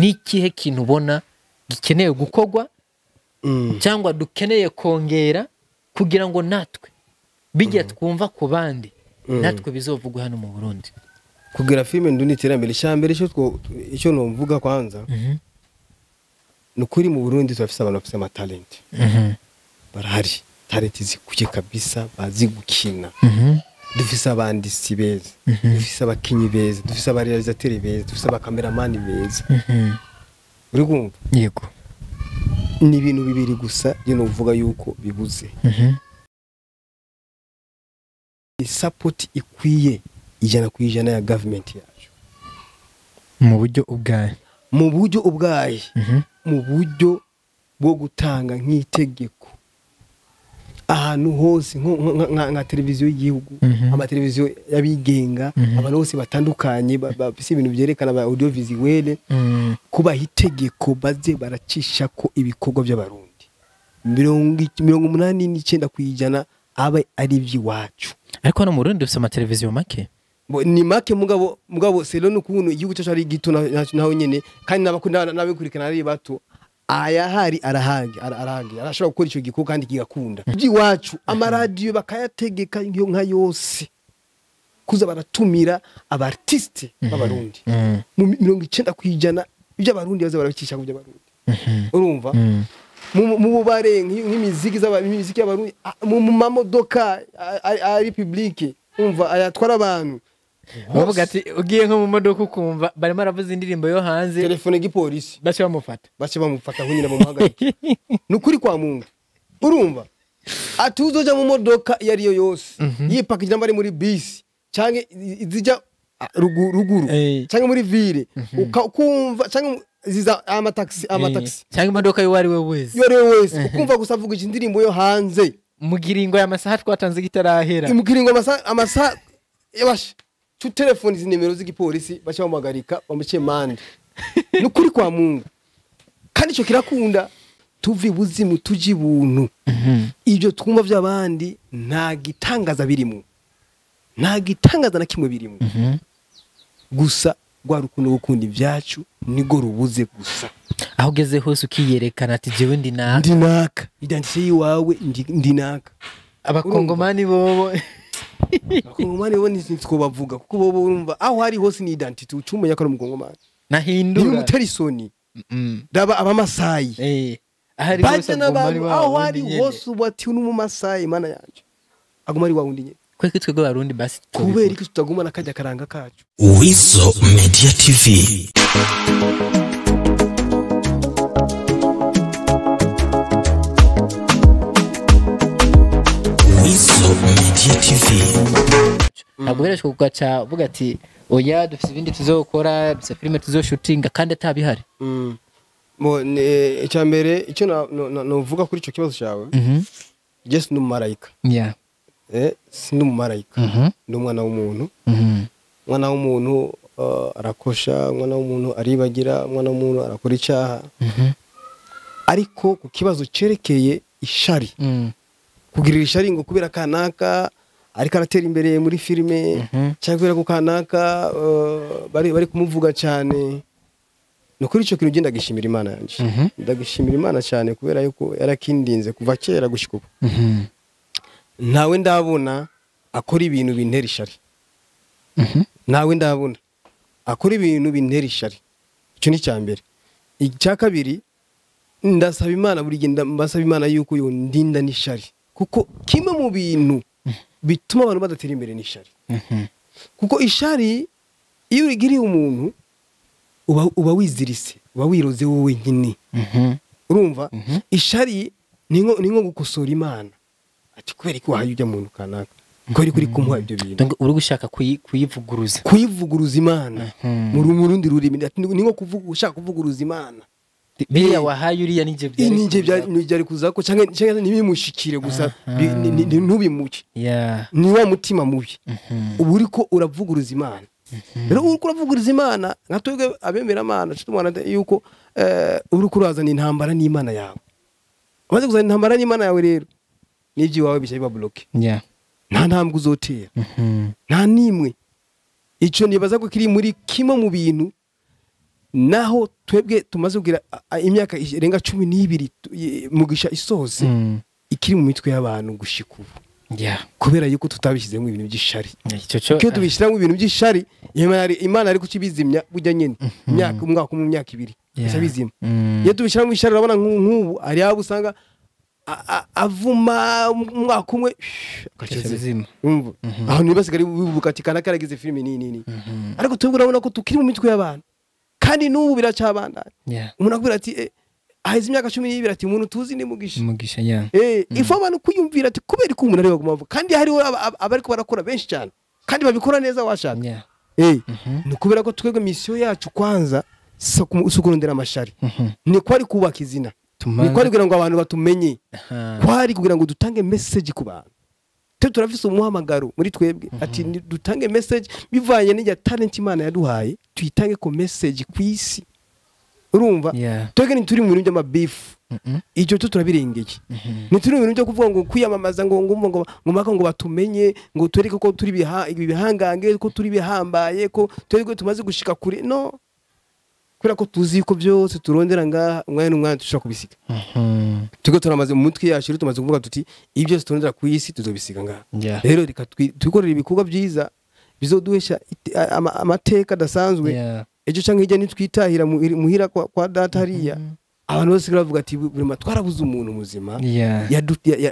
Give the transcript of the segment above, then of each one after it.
N'ikihe kintu ubona gikeneye gukorwa cyangwa dukeneye kongera kugira ngo natwe bijya twumva ku bandi, natwe bizovugwa hano mu Burundi? Kugira filime ndundi iterambere, icambere icyo numvuga kwanza ni ukuri, mu Burundi turafise abantu bafise amatalenti, barahari, talenti zikuye kabisa, bazi gukina. Dufise abanditsi beza, dufise abakinyi beza, dufise abaréalisateurs beza, dufise abakameramani beza. Uri kumva? Yego. Ni ibintu bibiri gusa je novuga yuko bibuze: ni support ikwiye 100% ya government yacu. Mu buryo ubwaye? Mu buryo ubwaye, mu buryo bwo gutanga nk'itegeko ahantu hose, nka televiziyo y'igihugu, amateleviziyo y'abigenga, abantu bose batandukanye bafise ibintu byerekana ba audiovisuel, kubaha itegeko baze baracisha ko ibikorwa by'Abarundi 89% abe ari iby'iwacu. Ariko hano mu Burundi dufise amateleviziyo make. Ni make, mugabo selon ukuntu igihugu cyacu ari gito, naho nyene kandi n'abakurikirana ari bato, ayahari arahange arahange, arashobora gukora ico gikorwa kandi kigakunda. Iby'iwacu, amaradiyo bakayategeka yo nka yose kuza baratumira aba artiste b'Abarundi, mu 90% iby'Abarundi baza barabicisha ku by'Abarundi. Urumva, mu bubare, nk'imiziki imiziki y'Abarundi, mu mamodoka ari public, umva, ayatwara abantu. Bavuga ati ugiye nko mu modoka ukumva barimo baravuza indirimbo yo hanze, telefone gipolisi, bace bamufata. Bace bamufata aho nyine, bamuhagarike. Ni ukuri kwa Mungu. Urumva, ati uzoja mu modoka iyo ariyo yose yipakije, ari muri bisi canke izija ruguru canke muri ville, ukumva canke ziza amataxi, amataxi, cyangwa imodoka y'uwo ari we wese, iyo ari we wese, ukumva gusa avuga indirimbo yo hanze, mu kiringo y'amasaha twatanze kitarahera, mu kiringo amasaha yabashe tu telefone izi nimero z'igipolisi, bace bamuhagarika, bamuce mande. Ni ukuri kwa Mungu. Kandi ico kirakunda. Tuva ibuzimu tuja ibuntu. Ibyo twumva by'abandi nta gitangaza birimo, nta gitangaza na kimwe birimo. Gusa rwa rukundo, gukunda ibyacu nirwo rubuze gusa. Aho ugeze hose ukiyerekana ati jewe ndi naka. Ndi naka, identité yiwawe, ndi naka. Abakongomani bobo? Abakongomani bo ntitwobavuga, kuko bobo urumva aho ari hose ni identité, ucumenya ko ari Umukongomani. Nahindura. Ntibimutera isoni. Raba Abamasayi, ahari hose baje aguma ari n'abantu wa aho wundi ari nyene. hose, ubu ati n'Umumasayi, Mana yanje, aguma ari wa wundi nyene. Kweko twebwe Abarundi basi Kubera iki tutagumana kajya karanga kacu? Weasel Media TV. Weasel Media TV. Ntabwo bereshwe kugaca uvuga ati oya, dufite ibindi tuzokora, dufite filime tuzoshutinga kandi atabihari. Bo icya mbere icyo novuga kuri icyo kibazo cyawe, je si n'umumarayika. Si n'umumarayika, ndi umwana w'umuntu. Umwana w'umuntu arakosha, umwana w'umuntu aribagira, umwana w'umuntu arakora icyaha. Ariko ku kibazo cyerekeye ishari, kugirira ishari ngo kubera kanaka ariko aratera imbere muri filime, cyangwa kubera ko kanaka bari kumuvuga cyane, ni ukuri icyo kintu ugenda ndagishimira Imana yanjye. Ndagishimira Imana cyane kubera yuko yarakindinze kuva kera gushyika ubu. Ntawe ndabona akora ibintu bintera ishari. Ntawe ndabona akora ibintu bintera ishari. Icyo ni icya mbere. Icya kabiri, ndasaba Imana buri gihe, mbasaba Imana yuko yondinda n'ishari, kuko kimwe mu bintu bituma abantu badatera imbere n'ishari. Kuko ishari iyo urigiriye umuntu, uba wizirise, uba wiroze wowe wenyine. Urumva, ishari ni nko gukosora Imana, ati kubera ko wahaye ujya muntu kanaka, kubera ko uri kumuha ibyo bintu. Donc uri gushaka kuyivuguruza. Kuyivuguruza Imana. Mu rundi rurimi, ati ni nko kuvuga ushaka kuvuguruza Imana. Biriya wahaye uriya nije byari Ninjye kuza. Byari kuza ko canke ntibimushikire gusa, ntubimuke. Ni wa mutima mubi, uba uriko uravuguruza Imana. Rero uriko uravuguruza Imana, nka twebwe abemera Imana tumwana yuko uriko urazana intambara n'Imana yawe. Umaze kuzana intambara n'Imana yawe rero, n'iby'iwawe bica biba bloqué. Nta ntambwe uzotera, nta nimwe. Ico nibaza ko kiri muri kimwe mu bintu. Naho twebwe tumaze kugira imyaka irenga 12 Mugisha isohotse, ikiri mu mitwe y'abantu gushika ubu. Kubera yuko tutabishyizemo ibintu by'ishari. Icyo Iyo tubishyiramo ibintu by'ishari, Imana ari kukibizimya burya nyene, imyaka, umwaka umwe, imyaka 2, bica bizima. Iyo tubishyiramo ishari, urabona nk'ubu hari abo usanga avuma umwaka umwe, Bica agaca bizima. Umva aho ntibasigare bibuka ati kana karagize filime nini nini, ariko twebwe urabona ko tukiri mu mitwe y'abantu, kandi n'ubu biracabandanya. Umuntu akubwira ati aheze imyaka 12, ati umuntu tuzi ni Mugisha. Mugisha, yeah. Ifu abantu kwiyumvira ati kubera ko umuntu areba baguma, kandi hariho abariko barakora benshi cyane kandi babikora neza washaka. Ni ukubera ko twebwe mission yacu kwanza si ukurondera amashari, ni kwari kubaka izina, ni kwari kugira ngo abantu batumenye, kwari kugira ngo dutange message ku bantu. Twe turafise umuhamagaro muri twebwe ati dutange message bivanye n'irya talent Imana yaduhaye, tuyitange ko message ku isi, urumva? Twebwe ntituri mu bintu by'amabifu, icyo cyo turabirengeye. Ntituri mu bintu byo kuvuga ngo kwiyamamaza, ngo ngo ngo ngo maka ngo batumenye, ngo twereke ko turi ibihangange, ko turi bihambaye, ko twebwe tumaze gushika kure. No kubera ko tuzi ko byose turondera ngaha, umwanya n'umwanya dushobora kubisiga. Twebwe turamaze mu mutwe yacu rero, tumaze kuvuga tuti ibyo byose turondera ku isi tuzobisiga ngaha. Rero reka twikorere ibikorwa byiza bizoduhesha amateka adasanzwe. Ejo canke hirya nitwitahira muhira kwa data hariya, abantu bose bavuga ati burema twarabuze umuntu muzima,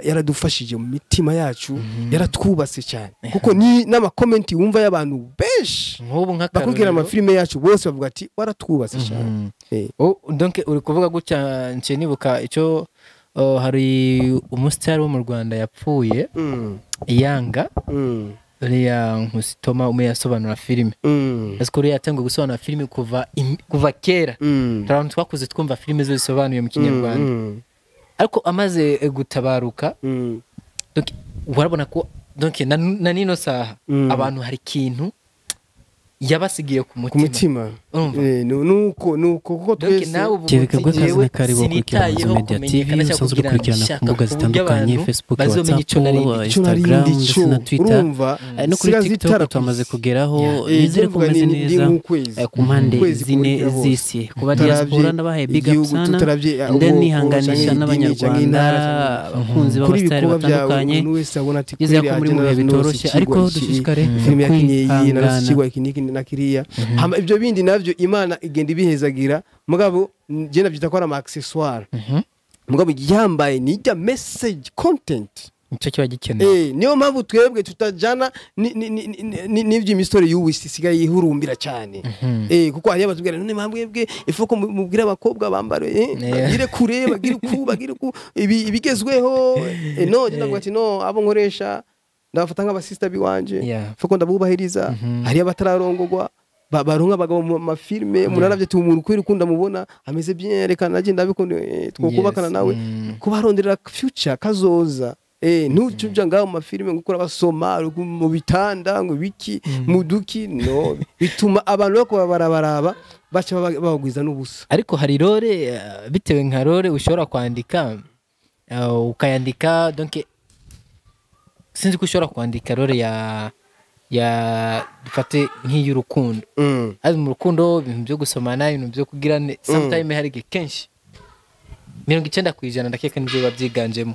yaradufashije mu mitima yacu, yaratwubatse cyane, kuko ni n'amakomenti wumva y'abantu benshi nk'ubu bakubwira nk'akarorero amafilime yacu, bose bavuga ati waratwubatse cyane. Oh, donc uri kuvuga gutya nce nibuka icyo, oh, hari umusitari wo mu Rwanda yapfuye, Yanga, uriya Nkusi Toma, umwe yasobanura filime. Ese uriya yatangiye gusobanura filime kuva kera. Hari abantu twakuze twumva filime zo zisobanuye mu Kinyarwanda, ariko amaze gutabaruka, donc urabona ko donc na nino saha abantu hari ikintu yabasigiye ku ku mutima. Mutima. Urumva? Nuko kuko Donc twese nawe uvuga Kebe uti kabwa kazi jewe na karibu gukurikirana Amazu sinitayeho Media TV kumenyekana cyangwa usanzwe kugira ngo ukurikirana ku nshaka mbuga ku buryo zitandukanye, abantu Facebook, bazomenya WhatsApp, ico nari ndi. Ico nari Instagram ndi ndetse cyo, na Twitter. urumva, No kuri sigaza TikTok itara ku twamaze isi. kugeraho. Nizere ko Ndavuga mumeze ndi neza nk'ukwezi. ku mpande Ukwezi zine kumurikira hose. z'isi. Ku ba Tutaravye diaspora ndabahaye big up igihugu, sana, tutaravye and then ubwoko, nihanganisha canke idini, canke n'abanyarwanda intara, abakunzi kuri b'abasitari ibikorwa byawe, batandukanye. umuntu wese abona ati Nizere kweri ko muri mu bihe agenda narose bitoroshye, ikigwa ariko iki, dushishikare filime yakinye iyi, narose kwihangana. ikigwa iki n'iki na kiriya. Hama ibyo bindi navyo Imana igenda ibihezagira, mugabo njye nabyita ko ari ama accessoire, mugabo yambaye nijya message content. Nicyo kiba gikenewe. Niyo mpamvu twebwe tutajana n'iby'imisore y'ubu isigaye yihurumbira cyane, kuko hariyo abatubwira none mwebwe ifu ko mubwira abakobwa bambare, bagire kure, bagire ku bagire ku ibi ibigezweho. No njye ndavuga ati no, abo nkoresha ndabafata nk'abasista biwanje, ifu ko ndabubahiriza. Hariyo abatararongogwa baronka abagabo mu mafilme, umuntu aravye ati umuntu kweri ukunda mubona ameze bien, reka naje ndabikunda, twokubakana nawe, kubaronderera future kazoza. Ntucuja ngaho mu mafilime ngo ukora basoma mu bitanda ngo biki muduki, no bituma abantu bako barabaraba baca babagwiza n'ubusa. Ariko hari role, bitewe nka role ushobora kwandika, ukayandika, donc sinzi ko ushobora kwandika role ya dufate nk'iy'urukundo, ari mu rukundo, ibintu byo gusomana, ibintu byo kugira sometime hari igihe kenshi 90% ndakeka nibyo biba byiganjemo,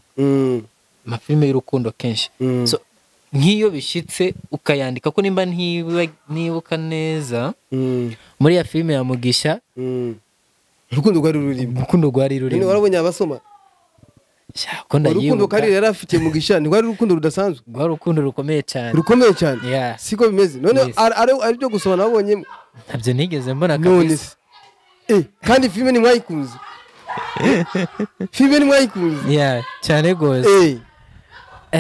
amafilime y'urukundo kenshi. So nk'iyo bishyitse ukayandika ko nimba ntibuka neza, muri ya filime ya Mugisha, Urukundo rwari rurimo. Urukundo rwari None rurimo. warabonye abasoma? Sha, ko Urukundo ndayibuka. Karire yari afitiye Mugisha ntirwari urukundo rudasanzwe? Rwari urukundo rukomeye cyane. Rukomeye cyane. Siko bimeze none? Yes. Ari byo gusoma nabonyemo? Ntabyo nigeze mbona None kabisa. se kandi filime ntimwayikunze? Filime ntimwayikunze? Yeah, cyane rwose.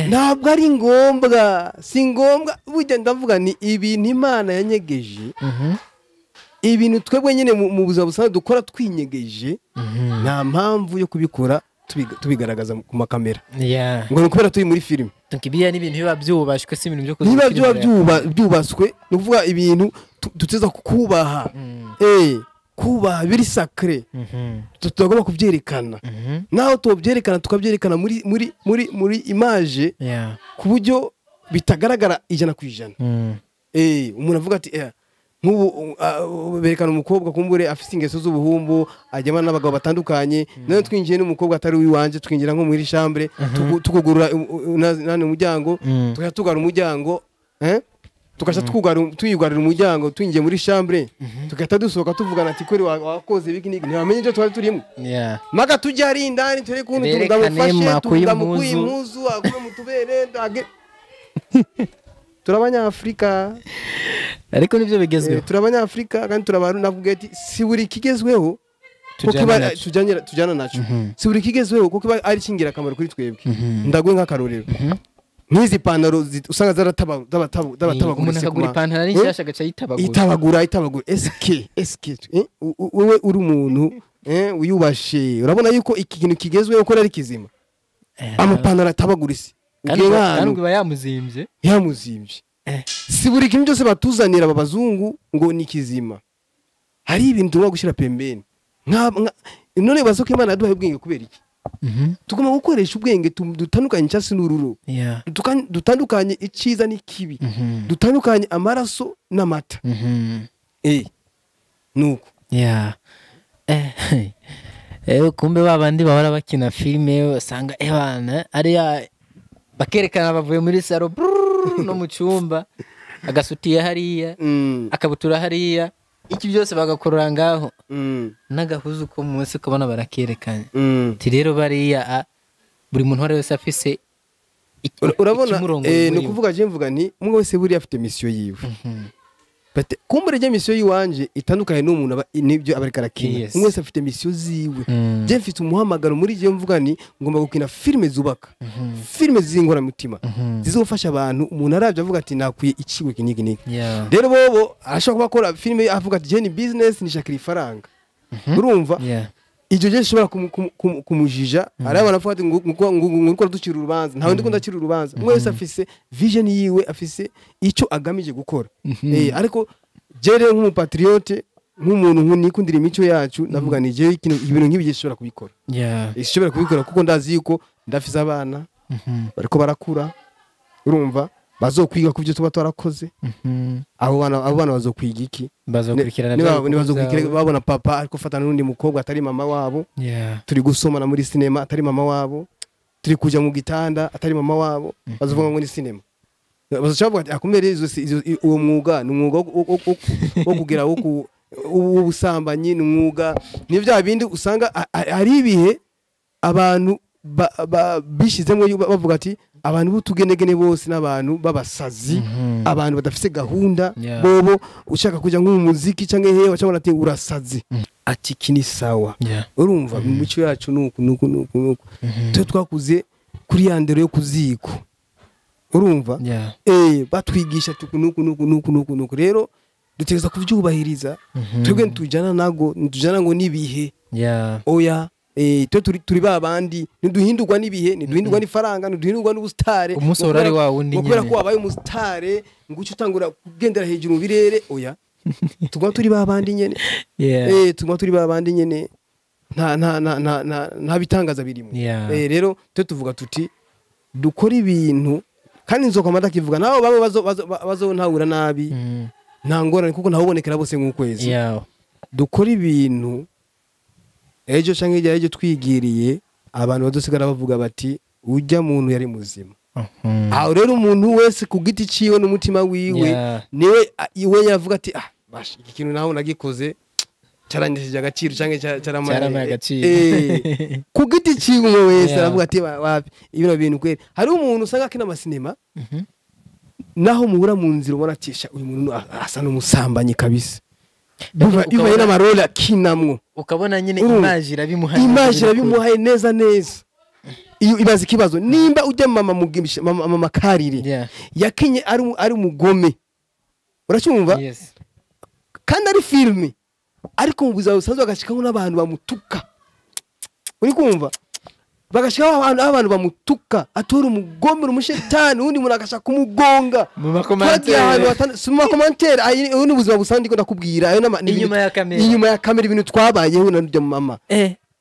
Ntabwo ari ngombwa, si ngombwa. Burya ndavuga ni ibintu Imana yanyegeje, ibintu twebwe nyine mu buzima busanzwe dukora twinyegeje, nta mpamvu yo kubikora tubigaragaza ku makamera ngo ni ukubera turi muri filime. Donc biriya ni ibintu biba byubashwe, si ibintu byo kuza Niba gushyira byaba imbere. byubaswe, ni ukuvuga ibintu tuteza kubaha, kubaha biri sacré, tutagomba kubyerekana. Naho tubyerekana, tukabyerekana muri image ku buryo bitagaragara 100%. Umuntu avuga ati Nk'ubu berekana umukobwa kumbure afise ingeso z'ubuhumbu, ajyamana n'abagabo batandukanye. None twinjiye n'umukobwa atari uwiwanje, twinjira nko muri chambre, tukugurura nane umuryango, tukaca tugara umuryango, tukaca twiyugarira umuryango, twinjiye muri chambre, tugahita dusohoka tuvugana ati kweri wakoze ibiki n'iki, ntibamenye ibyo twari turimo. Maga tujya ari indani turi kuntu ndamufashe, tudamukuye impuzu agume mu tubere. Turi abanyafrika ariko nivyo bigezweho. Turi abanyafrika kandi turabaru. Navuga ati si buri kigezweho tujyana naco, si buri kigezweho kuko ari cyingirakamaro kuri twebwe. Ndaguye nk'akarorero, nk'izi pantaro usanga zaratabagura, umuntu akagura ipantaro ari nshasha agaca yitabagura itabagura. Eske wewe uri umuntu wiyubashe, urabona yuko iki kintu kigezweho ko ari kizima? Amapantaro atabagura isi kandi iba yamuzimbye. Si buri kintu cyose batuzanira aba bazungu ngo ni kizima. Hari ibintu tugomba gushyira pembeni. None bazo ko Imana yaduhaye ubwenge kubera iki? Tugomba gukoresha ubwenge, dutandukanye icyatsi n'ururu, dutandukanye icyiza n'ikibi, dutandukanye amaraso n'amata. Nuko kumbe babandi bahora bakina filime usanga ebana ari bakerekana bavuye muri saro no mu cyumba, agasutiye hariya, akabutura hariya, iki byose bagakorora ngaho, n'agahuzu ko munsi kubona barakerekanye. Ti rero bariya buri muntu wese afise urabona ni ukuvuga je mvuga nti umwe wese buri afite mission yiwe. Kumbure je mission yiwanje itandukanye n'umuntu nibyo abarika arakina. Umwe wese afite mission ziwe. Je mfite umuhamagaro muri je mvuga ni ngomba gukina filme zubaka, filme zingora mutima, zizofasha abantu. Umuntu aravye avuga ati nakwiye ikiwe kiniki niki. Rero bobo arashobora kuba akora filme avuga ati je ni business nishakira ifaranga. Urumva? Icyo je shobora kumujija arabona avuga ati ngo ducira urubanza, ntawe ndiko ndacira urubanza. Umwe wese afise vision yiwe, afise icyo agamije gukora. Ariko je rero nk'umupatriote, nk'umuntu nikundira imico yacu, ndavuga ni je ibintu nk'ibi gishobora kubikora. Ishobora kubikora kuko ndazi yuko ndafise abana bariko barakura, urumva bazokwiga kuvyo tuba twarakoze. Abo bana bazokwiga iki? Bazokurikirana, bazokurikirana babona papa ariko fatana n'undi mukobwa atari mama wabo, turi gusomana muri cinema atari mama wabo, turi kuja mu gitanda atari mama wabo, bazovuga ngo ni cinema. Bazocavuga ati akumere uwo mwuga ni umwuga wo kugira wo ubusambanyi, ni umwuga ni bya bindi usanga ari ibihe abantu bishizemo bavuga ati abantu b'utugenegene bose n'abantu babasazi, abantu badafise gahunda. Bobo ushaka kuja nko mu muziki canke hehe cyangwa ati urasazi, ati kini sawa. Urumva mu mico yacu nuku nuku nuku nuku twe twakuze kuri yandero yo kuziko, urumva batwigisha tuku nuku nuku nuku nuku nuku. Rero dutegeza kuvyubahiriza, twebwe ntujana nago, ntujana ngo nibihe. Oya, twe turi babandi, ntiduhindurwa n'ibihe, ntiduhindurwa n'ifaranga, ntiduhindurwa n'ubustare. Umusoro ari wa wundi nyene, kubera ko wabaye umustare ngo uce utangura kugendera hejuru mu birere. Oya, tuguma turi babandi nyene. Tuguma turi babandi nyene, nta nta nta nta nta bitangaza birimo. Rero twe tuvuga tuti dukora ibintu kandi nzokoma ndakivuga nabo bamwe bazontahura nabi, nta ngorane kuko ntawubonekera bose nk'ukwezi. Dukora ibintu ejo canke hirya ejo twigiriye abantu bazosigara bavuga bati ujya muntu yari muzima. Aho rero umuntu wese ku giti ciwe n'umutima wiwe niwe iwe yavuga ati ah bash iki kintu naho nagikoze carangishije agaciro canke caramaye agaciro. Ku giti ciwe wese aravuga ati wapi ibino bintu kweri. Hari umuntu usanga akina amasinema naho muhura mu nzira ubona atisha uyu muntu asa n'umusambanyi kabisa. Bivaye n'amarole akinamwo ukabona nyine image irabimuhaye, image irabimuhaye neza neza. Iyo ibaza ikibazo nimba ujya mama mugimisha mama Karire yakinye ari umugome, uracyumva? Kandi ari filme, ariko mu buzima busanzwe agashikaho n'abantu bamutuka, uri kumva? Bagashikaho abantu bamutuka atora umugome umushetani, undi muntu agashaka kumugonga mu makomantere, si mu makomantere. Ayo ni ubuzima busanzwe ndiko ndakubwira, ayo inyuma ya kamera, inyuma ya kamera ibintu twabayeho na mama.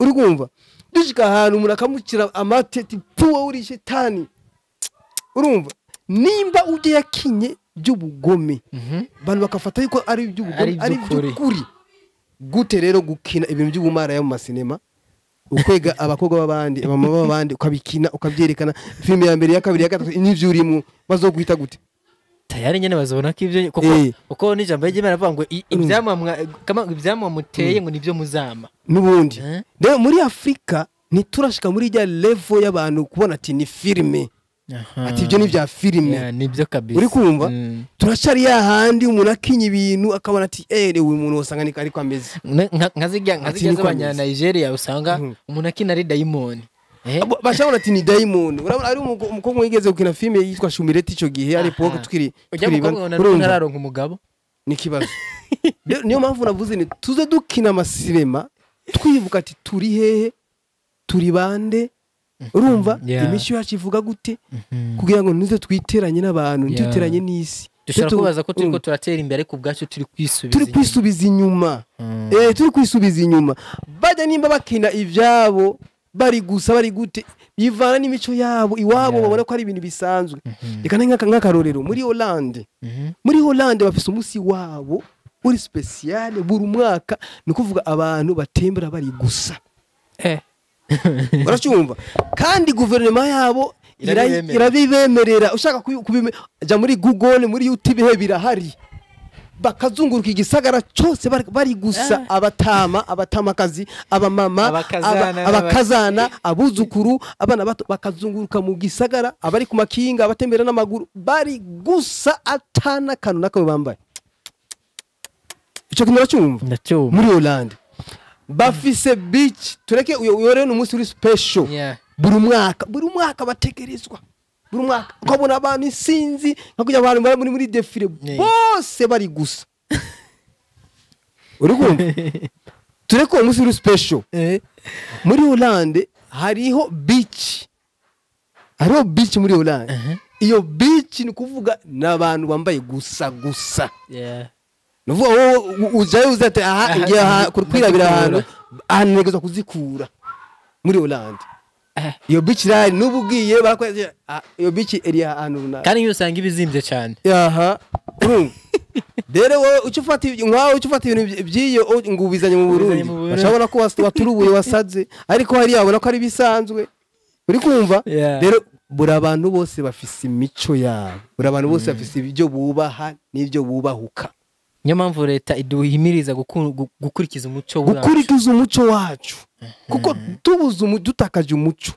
Uri kumva? Dushika ahantu umuntu akamukira amate ati puwa uri shetani, urumva? Nimba ujye yakinye by'ubugome, abantu bakafata yuko ari iby'ubugome, ari iby'ukuri. Gute rero gukina ibintu by'ubumaraya mu masinema, ukwega abakobwa b'abandi, abamama b'abandi, ukabikina ukabyerekana, filime ya mbere, ya kabiri, ya gatatu, n'ivyo urimo, bazoguhita gute? Tayari nyene bazobona ko ivyo kuko n'ijambo ry'Imana avuga ngo ibyamwa muteye ngo nivyo muzama. Nubundi rero muri Afrika ntiturashika muri rya level y'abantu kubona ati ni filime, ati ibyo ni bya filime, nibyo kabisa. Uri kumva? Turacari ya handi umuntu akinya ibintu akabona ati uyu muntu usanga ni ariko ameze nkazijya z'abanya Nigeria, usanga umuntu akina ari dayimoni. Bashabona ati ni dayimoni. Urabona ari umukobwa wigeze gukina filime yitwa Shumireti ico gihe ari poke tukiri nararonka umugabo, ni kibazo. Niyo mpamvu navuze ni tuze dukina amasinema twibuka ati turi hehe, turi bande, urumva imico yacu ivuga gute, kugira ngo ntuze twiteranye n'abantu, ntituteranye n'isi. Dushobora kubaza ko turiko turatera imbere ariko ubwacu turi kwisubiza inyuma. Turi kwisubiza inyuma. Bajya nimba bakina ivyabo bari gusa bari gute, bivana n'imico yabo iwabo, babona ko ari ibintu bisanzwe. Reka nk'akarorero muri Hollande. Muri Hollande bafise umunsi wabo uri special buri mwaka, ni kuvuga abantu batembera bari gusa. Uracyumva? Kandi guverinoma yabo irabibemerera. Ushaka jya muri Google, muri YouTube, he birahari. Bakazunguruka igisagara cyose bari gusa, abatama, abatamakazi, abamama, abakazana, abuzukuru, abana bato, bakazunguruka mu gisagara, abari ku makinga, abatembera n'amaguru, bari gusa atana kantu nako bambaye. Icyo kintu uracyumva? Muri Hollande bafise beach, tureke uyo rero umunsi uri special. Buri mwaka bategerezwa, buri mwaka ukabona abantu isinzi nka kujya abantu bari muri defile bose bari gusa. Uri kumva? Tureke uwo munsi uri special. Muri Hollande hariho beach, hariho beach muri Hollande. Iyo beach ni kuvuga n'abantu bambaye gusa gusa. Nuvuga wowe ujayo uzate aha ngiye kwirabira ahantu ahanegeza kuzikura muri Hollande. Iyo beach rari nubugiye barakweze iyo beach eri ahantu runaka, kandi iyo usanga ibizimbye cyane. Aha urumva rero wowe ucufata nkawe ucufata ibintu byiyo ngubizanye mu Burundi, bashobora ko waturubuye wasaze, ariko hari yabona ko ari bisanzwe. Uri kumva? Rero buri abantu bose bafise imico yabo, buri abantu bose bafise ibyo bubaha n'ibyo bubahuka. Niyo mpamvu leta iduhimiriza gukurikiza umuco wacu, gukurikiza umuco wacu, kuko tubuze dutakaje umuco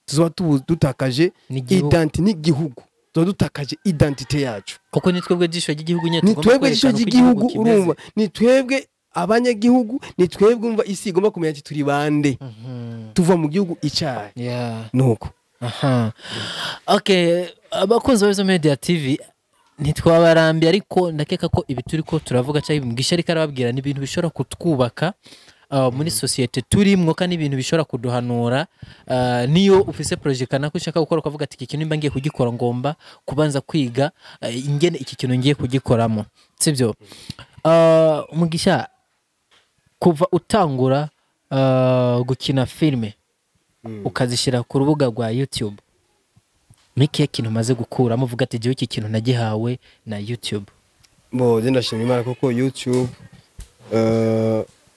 tuzoba dutakaje identity n'igihugu, tuzoba dutakaje identity yacu, kuko ni twebwe jisho ry'igihugu nyine, ni twebwe jisho ry'igihugu. Urumva ni twebwe abanyagihugu, ni twebwe umva isi igomba kumenya ati turi bande, tuva mu gihugu icyayi. Nuko aha okay, abakunzi ba Izo Media TV ntitwabarambiye, ariko ndakeka ko ibi turi ko turavuga cyangwa Mugisha ariko arababwira ni ibintu bishobora kutwubaka muri societe turimwo, kandi ibintu bishobora kuduhanura. Niyo ufise project kanaka ushaka gukora ukavuga ati iki kintu nimba ngiye kugikora ngomba kubanza kwiga ingene iki kintu ngiye kugikoramo, sibyo? Mugisha, kuva utangura gukina filme ukazishyira ku rubuga rwa YouTube, niki kintu maze gukuramo uvuga ati jewe iki kintu nagihawe na YouTube? Bo je ndashima Imana kuko YouTube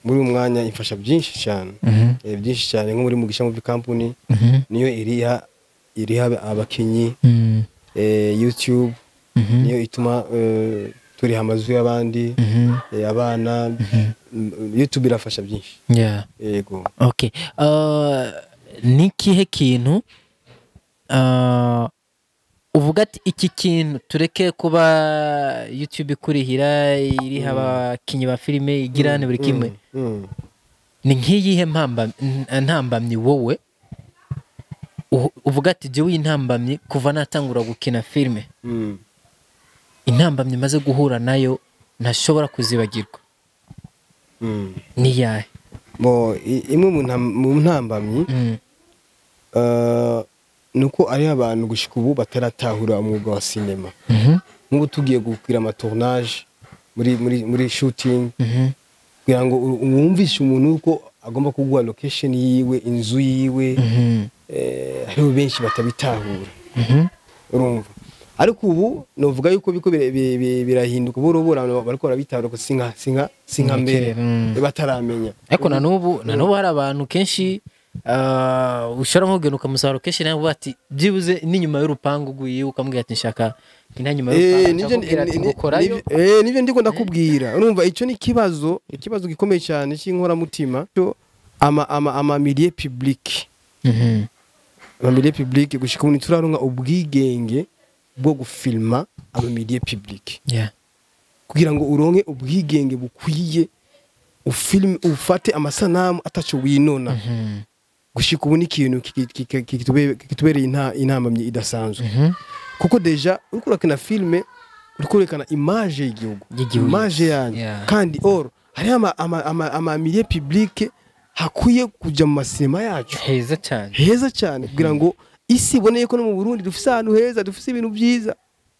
muri umwanya imfasha byinshi cyane, byinshi cyane nko muri Mugisha Movie Company niyo iriha abakinyi. YouTube niyo ituma turiha amazu y'abandi, abana. YouTube irafasha byinshi. Yego. Okay, nikihe kintu uvuga ati iki kintu tureke kuba YouTube ikurihira iriha abakinyi ba filime igirane buri kimwe, ni nk'iyihe ntambamyi wowe uvuga ati jewe intambamyi kuva natangura gukina filime, intambamyi maze guhura nayo ntashobora kuzibagirwa, ni yahe? Bo imwe mu ntambamyi nuko ari abantu gushika ubu bataratahura umwuga wa sinema. Nk'ubu tugiye gukira ama tournage muri shooting, kugira ngo wumvishe umuntu uko agomba kuguha location yiwe, inzu yiwe, hariho benshi batabitahura. Urumva Ariko ubu novuga yuko biko birahinduka buhoro buhoro, abantu bariko barabitahura ko sinka mbere bataramenya. Ariko na n'ubu hari abantu kenshi ushobora nko kugenda ukamusaba location, nawe ati byibuze n'inyuma y'urupangu uguye ukamubwira ati nshaka ina nyuma y'urupangu, akakubwira ati ngukorayo. Nivyo ndiko ndakubwira. Urumva ico ni ikibazo gikomeye cyane cy'inkoramutima, cyo ama milieu public. Ama milieu public gushika ubu ntituraronka ubwigenge bwo gufilma ama milieu public. Kugira ngo uronke ubwigenge bukwiye ufilme, ufate amasanamu ataco winona. Gushika ubu ni ikintu kitubereye intambamyi idasanzwe. Kuko déjà uriko urakina filme, uriko urekana image y'igihugu, Y'igihugu. image yanyu. Kandi or hariho ama milieu public hakwiye kuja mu masinema yacu heza cyane, heza cyane, kugira ngo isi ibone ko no mu Burundi dufise ahantu heza, dufise ibintu byiza.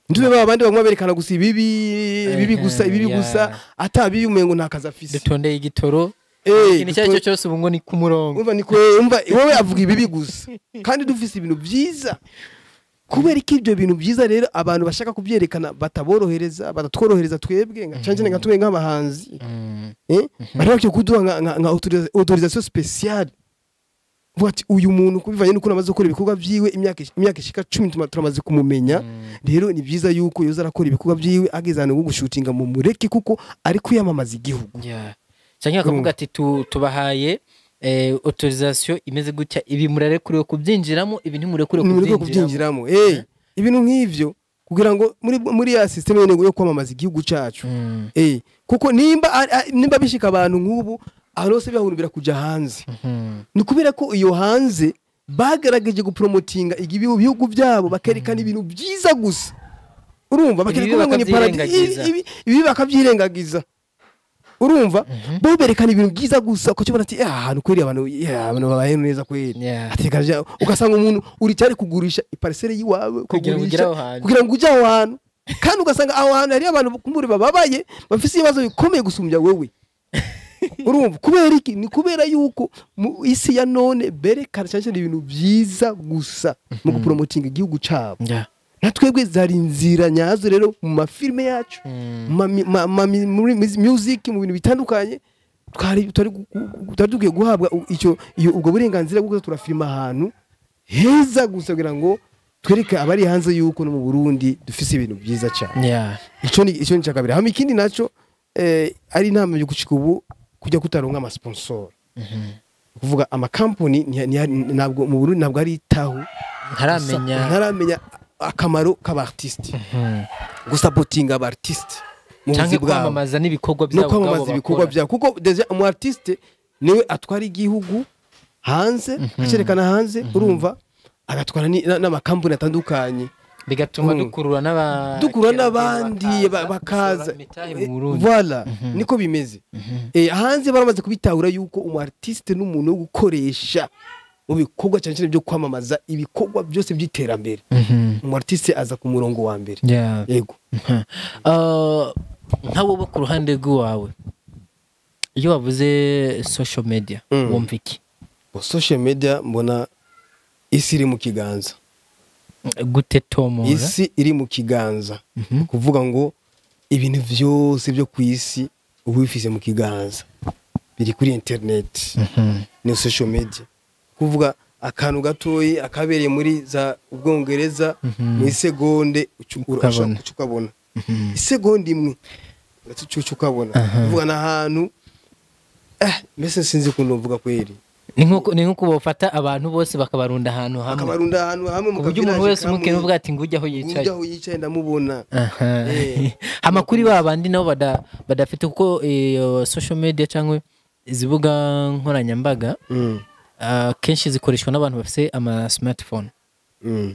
Ntube ba bandi bamwe berekana gusa ibibi gusa, ibibi gusa, ata bibi umengo nta kazi afise. Dutondeye igitoro, ikintu icyo ari cyo cyose ubu ngo ni ku murongo. Umva, ni umva wowe avuga ibibi gusa kandi dufise ibintu byiza. Kubera ko ibyo bintu byiza rero abantu bashaka kubyerekana bataborohereza, batatworohereza twebwe nka canje nka twe nk'abahanzi. Bari bakwiye kuduha nka autorisation spéciale. Vuga ati uyu muntu kubivanye n'ukuntu amaze gukora ibikorwa vyiwe imyaka ishika 10 turamaze kumumenya. Rero ni byiza yuko yoza arakora ibikorwa vyiwe, ageze ahantu ho gushutinga mu mureke, kuko ari kwiyamamaza igihugu. Cyangwa bakavuga ati tubahaye autorisation imeze gutya, ibi murarekuriwe kubyinjiramo, ibi ntimurekuriwe nimureke kubyinjiramo. Kubyinjiramo, ibintu nk'ivyo, kugira ngo muri ya système nyene yo kwamamaza igihugu cacu. Kuko nimba bishika abantu nk'ubu ahantu hose bihahurumbira kuja hanze, ni kubera ko iyo hanze bagerageje gupromotinga ibihugu byabo, bakerekana ibintu byiza gusa. Urumva, bakerekana ngo ni paradis, bakavyirengagiza. ibi bakavyirengagiza. Urumva, bo berekana ibintu byiza gusa, ukakibona ati ahantu kweri abantu, abantu babaye neza kweri. Atekaje ugasanga umuntu uri cyari kugurisha iparcelle yiwawe Kugira ngo ugere aho hantu. Kugira ngo ujye aho hantu, kandi ugasanga aho hantu hari abantu kumbure bababaye, bafise ibibazo bikomeye gusumbya wewe. Urumva, kubera iki? Ni kubera yuko mu isi ya none berekana cyane cyane ibintu byiza gusa mu gupromotinga igihugu cabo. Na twebwe zari inzira nyazo rero mu mafilme yacu, muri music, mu bintu bitandukanye, twari dukwiye guhabwa icyo iyo ubwo burenganzira bwo kuza turafilma ahantu heza gusa, kugira ngo twereke abari hanze yuko no mu Burundi dufise ibintu byiza cyane. Ico ni cya kabiri. Hama ikindi naco ari inama yo gushika ubu kujya kutaronka ama sponsor, kuvuga amakampani ntabwo mu Burundi ntabwo ari itahu Ntaramenya. Ntaramenya akamaro k'abartiste, gusapotinga abartiste mu Canke buzi bwabo kwamamaza n'ibikorwa no byabo kwamamaza ubwabo ibikorwa bakora. byabo, kuko déjà umu artiste niwe atwara igihugu hanze, acerekana hanze. Urumva, agatwara n'amakampani atandukanye, bigatuma dukurura n'aba dukura n'abandi bakaza gushora imitahe mu Burundi. Voilà, niko bimeze. Hanze baramaze kubitahura yuko umu artiste n'umuntu wo gukoresha mu bikorwa cyane cyane byo kwamamaza ibikorwa byose by'iterambere. Umu artiste aza ku murongo wa mbere. Yego. Nka wowe ku ruhande rw'iwawe, iyo wavuze social media, wumva iki? Bo, social media mbona isi iri mu kiganza. Gute, Tomora? Isi iri mu kiganza. Kuvuga ngo ibintu byose byo ku isi uba ubifise mu kiganza, biri kuri internet, ni social media. Kuvuga akantu gatoyi akabereye muri za Ubwongereza, mu isegonde Ukabona. uca ukabona, isegonda imwe uca ukabona. Kuvuga n'ahantu mbese sinzi ukuntu mvuga kweri. Ni nkuko bafata abantu bose bakabarunda ahantu hamwe, bakabarunda ahantu hamwe, mu ku buryo umuntu ka village wese umukene kamwe. uvuga ati ngujya aho yicaye. Ujya aho yicaye ndamubona. Hama kuri ba bandi nabo badafite, kuko social media cyangwa izibuga nkoranyambaga kenshi zikoreshwa n'abantu bafite ama smartphone,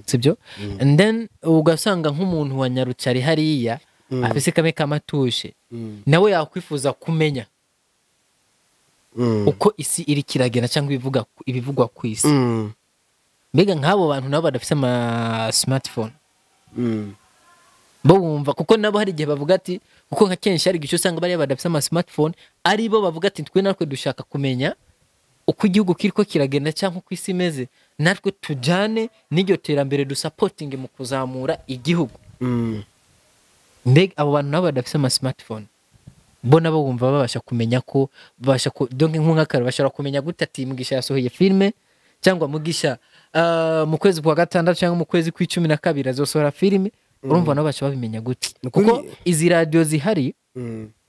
sibyo? And then ugasanga nk'umuntu wa Nyarucari hariya afise kamwe kamatushe, nawe yakwifuza kumenya uko isi iri kiragenda cyangwa ibivugwa ku isi. Mbega nk'abo bantu nabo badafise ama smartphone, bo bumva, kuko nabo hari igihe bavuga ati, kuko nka kenshi hari igihe usanga bariya badafise ama smartphone ari bo bavuga ati twe natwe dushaka kumenya uko igihugu kiriko kiragenda cyangwa uko isi imeze, natwe tujane n'iryo terambere, dusapotinge mu kuzamura igihugu. Mbega abo bantu nabo badafise ama smartphone bo nabo bumva babasha kumenya ko babasha ku donc nk'akaro bashobora kumenya gute ati Mugisha yasohoye filme, cyangwa Mugisha mu kwezi kwa gatandatu cyangwa mu kwezi kw'icumi na kabiri azosohora filme? Urumva nabo baca babimenya gute? Kuko izi radio zihari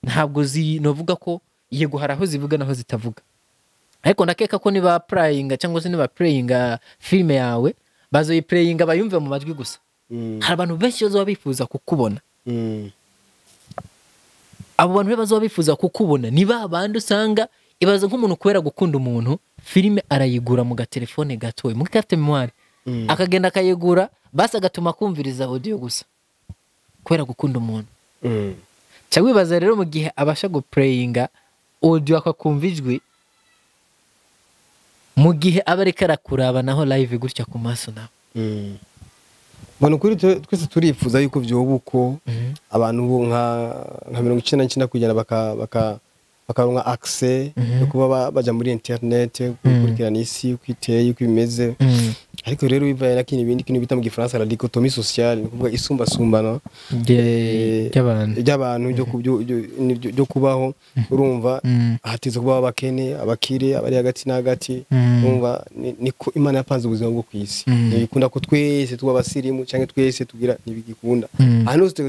ntabwo zinovuga ko yego hari aho zivuga naho zitavuga, ariko ndakeka ko niba playinga cyangwa se niba playinga filme yawe bazoyiplayinga bayumve mu majwi gusa. Hari abantu benshi bazoba bifuza kukubona. Abo bantu rero bazoba bifuza kukubona ni ba bandi usanga ibaza nk'umuntu kubera gukunda umuntu filime arayigura mu gatelefone gatoya muri carte mémoire, akagenda akayigura basi agatuma kumviriza audio gusa kubera gukunda umuntu. Cyangwa wibaza rero mu gihe abasha guplayinga audio akakumva ijwi mu gihe aba ariko arakuraba naho live gutya ku maso nawe. Mbona ukuri twese turifuza yuko vyoba uko abantu bo nka 99% bakaronka access yo kuba baja muri internet gukurikirana isi uko iteye, uko imeze. Ariko rero bivaye na kindi ibindi kintu bita mu gifaransa la dichotomie sociale, ni kuvuga isumbasumbano ry'abantu ry'abantu ryo kubaho. Urumva hateze kubaho abakene, abakire, abari hagati na hagati. Urumva niko Imana yapanze ubuzima bwo kwisi. Ntibikunda ko twese tuba abasirimu canke twese tugira, ntibigikunda. Ahantu hose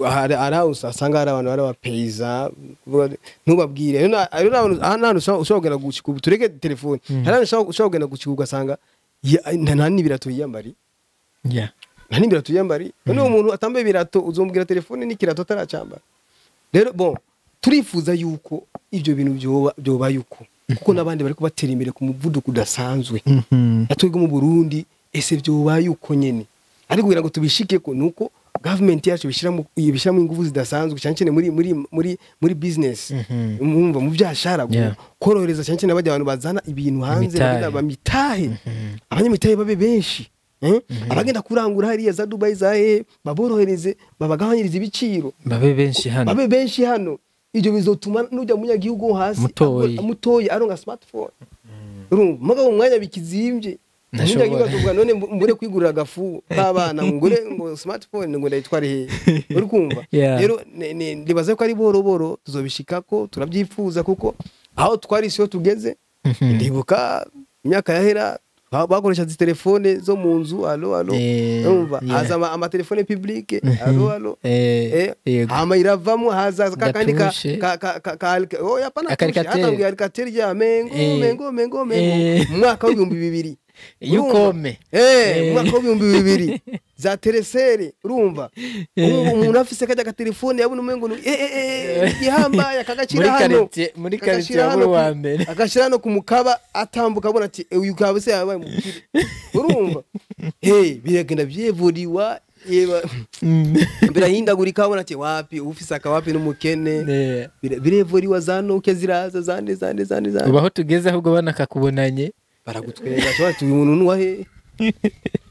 hari aho usanga hari abantu bari abapeyza, ntubabwire. Rero n'ahantu ushobora kugenda gushika ubu tureke telefone, hari ahantu ushobora kugenda gushika ugasanga nta n'ibirato yiyambari. Nta n'ibirato yiyambari. None uwo muntu atambaye ibirato uzombwira telefone n'ikirato ataracambara? Rero bon, turifuza yuko ivyo bintu vyoba yuko, kuko n'abandi bari kubatera imbere ku muvuduko udasanzwe. Natwebwe mu Burundi ese vyoba yuko nyene? Ariko kugira ngo tubishike ko nuko government yacu ibishiramo ingufu zidasanzwe, cyane cyane muri business, mwumva mu byashara, korohereza cyane cyane bajya abantu bazana ibintu hanze. Imitahe. Bagenda bamitahe, abanyamitahe babe benshi, abagenda kurangura hariya za Dubai za he, baborohereze, babagabanyirize ibiciro, babe benshi hano. Babe benshi hano. Ibyo bizotuma nujya munyagihugu wo hasi Mutoyi. Mutoyi aronka smartphone. Urumva mugabo mu mwanya bikizimbye, Ntashobora. umunyagihugu azovuga none mbure kwigurira agafu k'abana ngure ngo smartphone ngo ndayitware hehe? Uri kumva? Rero ndibaza ko ari buhoro buhoro tuzobishikako, turabyifuza kuko aho twari siho tugeze. Ndibuka imyaka yahera bakoresha izi telefone zo mu nzu, allo allo. Urumva haza amatelefone publique, allo allo. Yego. Hama iravamo haza kakandi ka Gatushe. ka ka ka ka oh yapana Akarikatere. hatanguye alcatel ya mengo mengo mengo mengo mu mwaka w'2000. Yukome. Mu mwaka w'2000 za teresere. Urumva ubu umuntu afise kajya gatelefone yabona umengo ni igihambaye, akagacira Muri hano quartier, muri akagashira quartier hano yabura uwa mbere. Agashira no ku mukaba atambuka abona ati uyu kaba se yabaye mukire. Urumva biragenda vyevuriwa yeba birahindagurika, abona ati wapi ufise akawapi n'umukene. Birevuriwa za Nokia ziraza zande zande zande zande. Ubu aho tugeze ahubwo banakakubonanye baragutwenga bashobora ati uyu muntu nuwa he?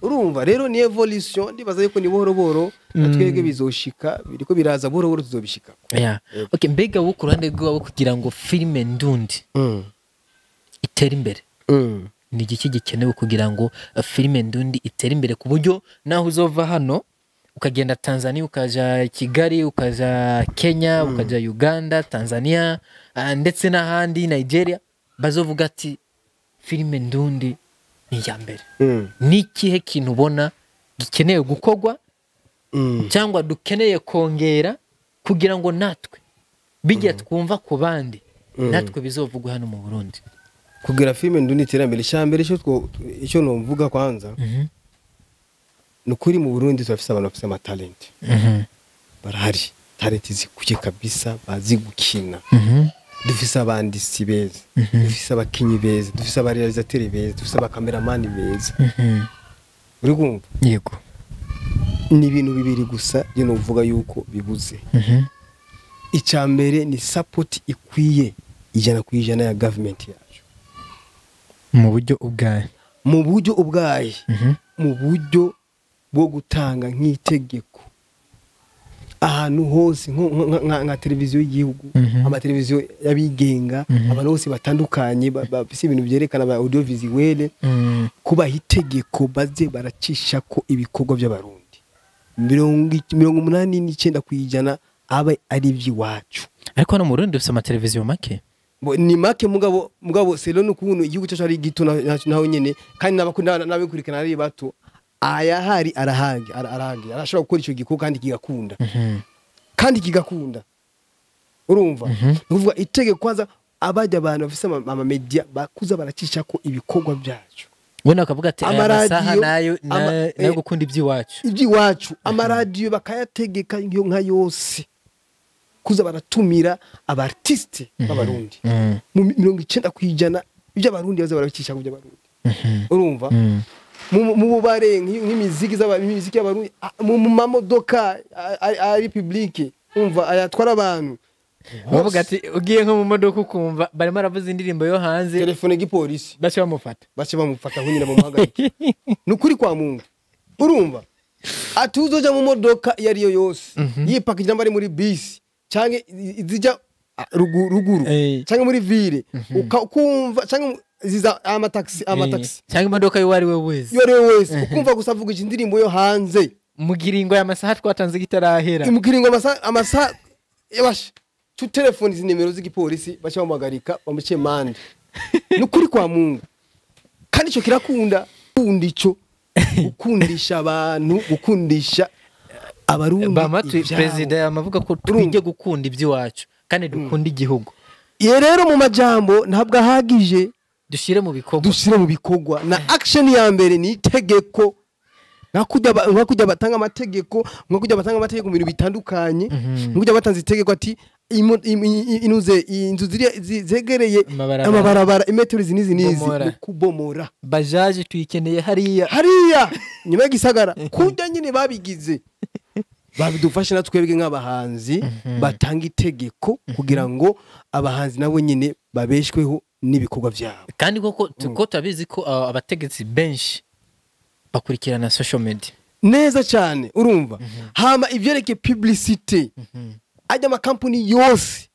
Urumva rero ni evolution, ndibaza yuko ni buhoro buhoro natwebwe bizoshika, biriko biraza buhoro buhoro tuzobishika. Yeah. Okay, mbega wowe ku ruhande rwawe, kugira ngo filime ndundi itere imbere, ni igiki gikenewe kugira ngo filime ndundi itere imbere ku buryo naho uzova hano ukagenda Tanzania, ukaja Kigali, ukaja Kenya, ukaja Uganda, Tanzania, ndetse n'ahandi, Nigeria, bazovuga ati filime ndundi ni iya mbere? Ni ikihe kintu ubona gikenewe gukorwa cyangwa dukeneye kongera kugira ngo natwe bijya twumva ku bandi natwe bizovugwa hano mu Burundi? Kugira filime ndundi iterambere, icambere icyo nomvuga kwanza ni ukuri mu Burundi turafise abantu bafise amatalenti, barahari, talenti zikuye kabisa, bazi gukina. Dufise abanditsi beza, dufise abakinyi beza, dufise abarealizateri beza, dufise abakameramani beza. Uri kumva? Yego. Ni ibintu bibiri gusa je novuga yuko bibuze. Icya mbere ni support ikwiye 100% ya government yacu. Mu buryo ubwaye? Mu buryo ubwaye, mu buryo bwo gutanga nk'itegeko ahantu hose nka televiziyo y'igihugu, amateleviziyo y'abigenga, abantu bose batandukanye bafise ibintu byerekana ba audiovisuel, kubaha itegeko baze baracisha ko ibikorwa by'abarundi 89% aba ari iby'iwacu. Ariko hano mu Burundi dufite amateleviziyo make. Ni make, mugabo selo n'ukuntu igihugu cyacu ari gito naho nyene, kandi n'abakurikirana ari bato. Ayahari arahange arashobora gukora ico gikorwa kandi kigakunda. Kandi kigakunda. Urumva? Nukuvuga itegeko kwanza abajya abantu bafise ama media bakuza baracisha ko ibikorwa byacu. Wena akavuga ati amasaha nayo nayo gukunda iby'iwacu. Iby'iwacu amaradiyo bakayategeka nka yose. Kuza baratumira aba artiste b'abarundi. Mu 90% iby'abarundi baza barabicisha ku by'abarundi. Urumva? Mu bubare nk'imiziki z'abamiziki y'abarundi, mu mamodoka ari public, umva ayatwara abantu. Bavuga ati ugiye nko mu modoka ukumva barimo aravuza indirimbo yo hanze, telefone gipolisi bace bamufata hunyina bamuhagarika. Nukuri kwa Mungu. Urumva? Ati uzoja mu modoka yari yo yose yipakije bari muri bisi canke izija ruguru canke muri ville ukumva canke ziza amataxi canke imodoka yo ari we wese ukumva gusa avuga indirimbo yo hanze mugiringo ya masaha twatanze gitarahera mugiringo amasaha yabashe tu telefone zinimero z'igipolisi bacha bamuhagarika bamuce mande. Nukuri kwa Mungu. Kandi ico kirakunda ico gukundisha abantu, gukundisha abarundi. Bamatwi president amavuga ko twige gukunda iby'iwacu kandi dukunda igihugu. Ye rero mu majambo ntabwo ahagije, dushire mu bikorwa. Na action ya mbere ni itegeko. Nkakujya batanga amategeko, mu bintu bitandukanye, nkakujya batanze itegeko ati inuze inzu zegereye amabarabara imetero izi nizi kubomora. Bajaje tuyikeneye hariya nyuma y'igisagara. Kujya nyine babigize babidufashe na twebwe nk'abahanzi batanga itegeko kugira ngo abahanzi nabo nyine babeshweho n'ibikorwa byabo. Kandi koko tuko tabizi ko abategetsi benshi bakurikirana social media neza cyane. Urumva? Hama ivyereke publicité ajya amakampuni yose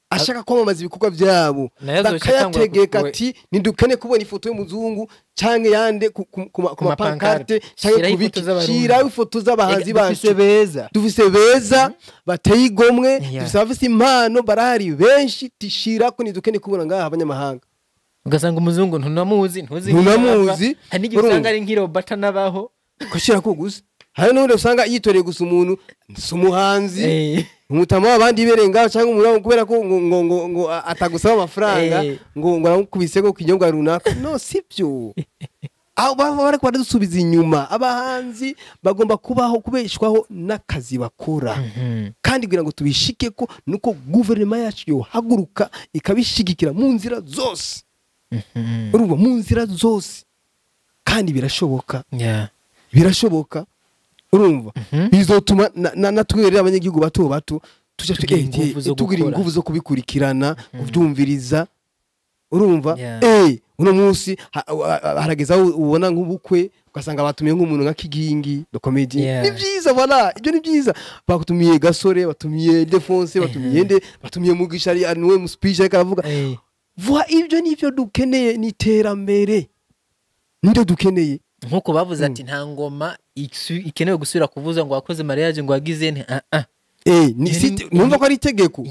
ashaka kwamamaza ibikorwa byabo bakayategeka ati nidukene kubona ifoto y'umuzungu canke yande ku mapancarte canke kubiki, shira ifoto z'abahanzi bacu dufise beza bateye igomwe, dufise abafise impano barahari benshi, tishira ko nidukene kubona ngaha abanyamahanga. Ugasanga umuzungu ntunamuzi hari n'igihe usanga ari nk'irobata nabaho koshira ko gusa. Hari n'undi usanga yitoreye gusa umuntu si umuhanzi umutama w'abandi iberenga cyangwa umuntu kubera ko ngo atagusaba amafaranga ngo aramukubise ko kinyobwa runaka. No sibyo. Aho bariko baradusubiza inyuma. Abahanzi bagomba kubaho kubeshwaho n'akazi bakora. Kandi kugira ngo tubishike ko nuko guverinoma yacu yohaguruka ikabishigikira mu nzira zose. Urumva, mu nzira zose. Kandi birashoboka. Birashoboka. Urumva bizotuma natwerera abanyagihugu bato bato tujya tugira ingufu zo kubikurikirana, kubyumviriza. Urumva uno munsi harageza ubona nk'ubukwe ugasanga batumiye nk'umuntu nka Kigingi do comedy. Ni byiza, voilà, ibyo ni byiza. Bakutumiye Gasore, batumiye Defonse, batumiye nde, batumiye Mugisha ari niwe mu speech ariko aravuga. Vuga ibyo nivyo dukeneye, ni iterambere nibyo dukeneye. Nkuko bavuze ati nta ngoma ikenewe gusubira kuvuza ngo wakoze mariage ngo wagize nti ni numva ko ari itegeko.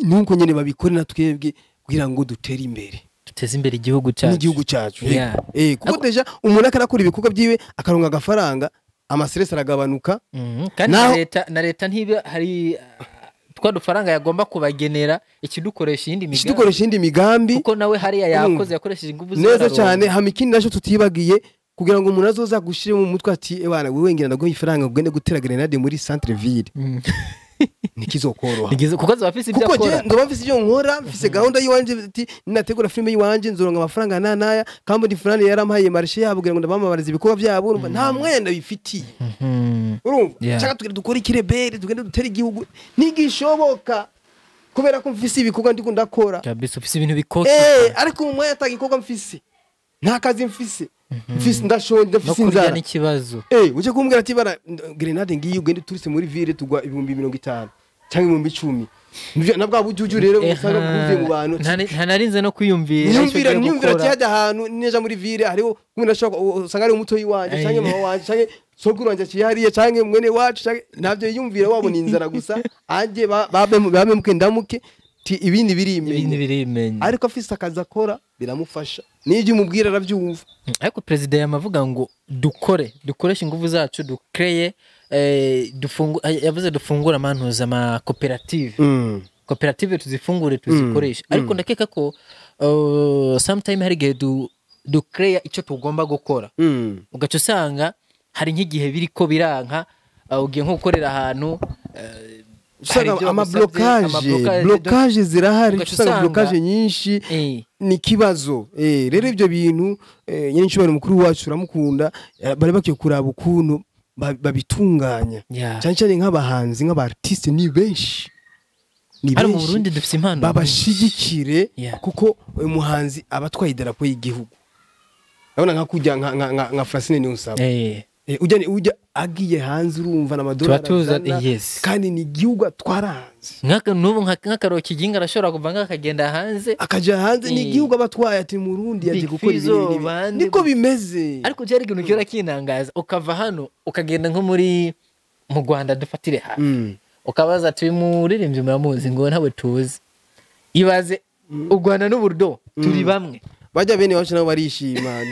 Nuko nyene babikore na twebwe kugira ngo dutere imbere, duteze imbere igihugu cyacu n'igihugu cyacu. Kuko deja umuntu akarakora ibikorwa byiwe akaronka agafaranga, amastress aragabanuka. Kandi na leta ntibe hari twa dufaranga yagomba kubagenera ikidukoresha indi migambi, kuko nawe hariya yakoze yakoresheje ingufu neza cyane. Hamikindi naco tutibagiye kugira ngo umuntu azoza gushire mu mutwe ati ebana wewe ngira ndaguha ifaranga ugende gutera grenade muri centre ville. Nikizokoroha kuko azaba afise ibyo akora. Kuko ndoba mfise ibyo nkora, mfise gahunda yiwanje ati nategura filme yiwanje nzoronka amafaranga nanaya kandi fulani yarampaye marché yabo kugira ngo ndabamamarize ibikorwa byabo. Urumva nta mwenda bifitiye. Urumva cyangwa tugende dukore ikirebere, tugende dutere igihugu nigishoboka kubera ko mfise ibikorwa ndiko ndakora kabisa, ufise ibintu bikoke. Ariko mu mwanya atagikorwa mfise, nta kazi mfise, mfise ndashonje, mfise inzara n'ikibazo. Uje kumbwira ati bara grenade ngiyi ugende turise muri ville tugwa 50,000 cyangwa 10,000. Na bwa bujuju rero usanga bwuzuye mu bantu. Ntanarinze no kwiyumvira icyo Niyumvira ugiye niyumvira ati gukora. hajya ahantu neja muri ville hariho kumwe nashobora usanga ari umutoyi wanje canke mama wanje canke sokuru wanje aciye hariya canke mwene wacu canke ntabyo yiyumvira, wabona inzara gusa anje babe muke ndamuke ti ibindi Ibindi birimenya. birimenya. Ariko afise akazi akora biramufasha, n'ibyo umubwira arabyumva. Ariko perezida yamavuga ngo dukore, dukoreshe ingufu zacu, dukreye, yavuze dufungure amantuza amakoperative, koperative tuzifungure, tuzikoreshe. Ariko ndakeka ko sometime hari igihe ducreya icyo tugomba gukora, ugaca usanga hari nk'igihe biriko biranka, ugiye nko gukorera ahantu, hari Usanga ibyo bagusabye, ama blocage, ama blocage, blocage zirahari. Ugaca usanga usanga- blocage nyinshi. Ni ikibazo. Rero ibyo bintu, nyine nshobora mukuru wacu turamukunda, bari bakwiye kuraba ukuntu babitunganya, cyane cyane nk'abahanzi, nk'aba artiste ni benshi, ni Hano mu benshi. Burundi dufite impano. Babashigikire, kuko uyu muhanzi aba atwaye idarapo y'igihugu. Urabona nka kujya nka Francine Niyonsaba, ujya agiye hanze urumva n'amadolari Tuba tuza- azana, kandi ni igihugu atwara hanze. N'ubu nk'akaro kiginga arashobora kuva nk'akagenda hanze. Akaja hanze, ni igihugu aba atwaye, ati Murundi yaje Big gukora ibi Fizzo, n'ibi. bande. Niko bimeze. Ariko byari ikintu gihora kintangaza, ukava hano ukagenda nko muri mu Rwanda, dufatire hafi, ukabaza ati: "Uyu muririmbyi muramuzi?" Ngo: "Ntawe tuzi." Ibaze, u Rwanda n'uburdo turi bamwe. Bajya bene iwacu nabo barishima.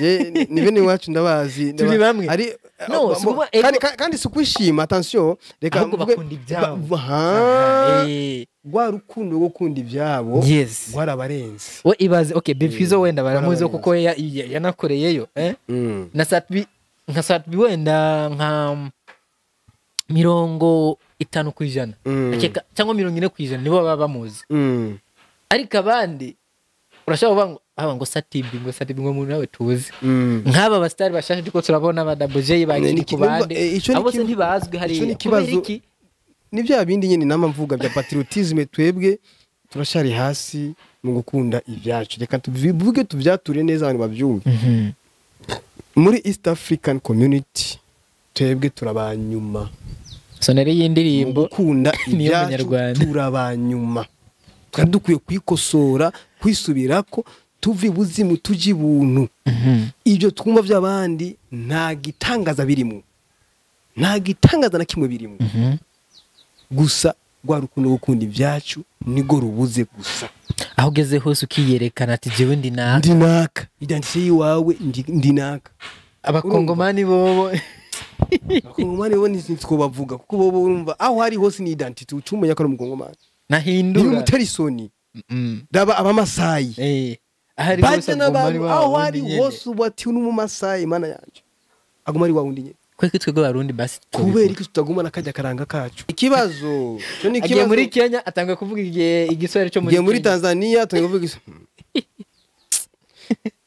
Ni bene iwacu ndabazi. Turi bamwe. Ari No, si ukuvuga ego- kandi si ukwishima, attention, reka Ahubwo bakunda ibyabo. Rwa rukundo rwo gukunda ibyabo rwarabarenze. We ibaze, okay, Big Fizzo wenda baramuzi Rwarabarenze. kuko yanakoreyeyo, eh? Na Sat-B, nka Sat-B wenda nka 50%, ndakeka, cyangwa 40% nibo baba bamuzi. Ariko abandi urashobora kuvuga ngo aba ngo Sat-B, ngo Sat-B, ngo umuntu nawe tuzi. Nk'aba basitari bashasha turiko turabona, ba Double J, ba Ni- Kiri ku bande, ico ni abo se ntibazwi ico hariya. ni Kubera ikibazo. iki? Ni bya bindi nyine nama mvuga bya patriotisme. Twebwe turashari hasi mu gukunda ibyacu. Reka tubivuge, tubyature neza abantu babyumve. Muri East African Community twebwe turabanyuma Soneri mu y'indirimbo gukunda niyo ibyacu. Munyarwanda. Turabanyuma, twari dukwiye kwikosora, kwisubirako, tuva ibuzimu tujya ibuntu. Ibyo twumva by'abandi nta gitangaza birimo, nta gitangaza na kimwe birimo. Gusa rwa rukundo gukunda ibyacu nirwo rubuze gusa. Aho ugeze hose ukiyerekana ati: "Jewe ndi naka." Ndi naka, identité yiwawe, ndi naka. Abakongomani bobo? Abakongomani bo ntitwobavuga kuko bobo urumva aho ari hose ni identité, uca umenya ko ari umukongomani. Nahindura. Ntibimutera isoni. Raba abamasayi. Aho ari hose Bajya aguma ari n'abantu wa aho wundi ari nyene. hose ubu ati n'umumasayi, mana yanjye, aguma ari wa wundi nyine. Kweko twebwe abarundi basi Kubera iki tutagumana kajya karanga kacu? Ikibazo cyo ni agiye muri ikibazo. Kenya atangiye kuvuga igiswahili cyo muri Ngiye muri Kenya. Tanzania tuvuga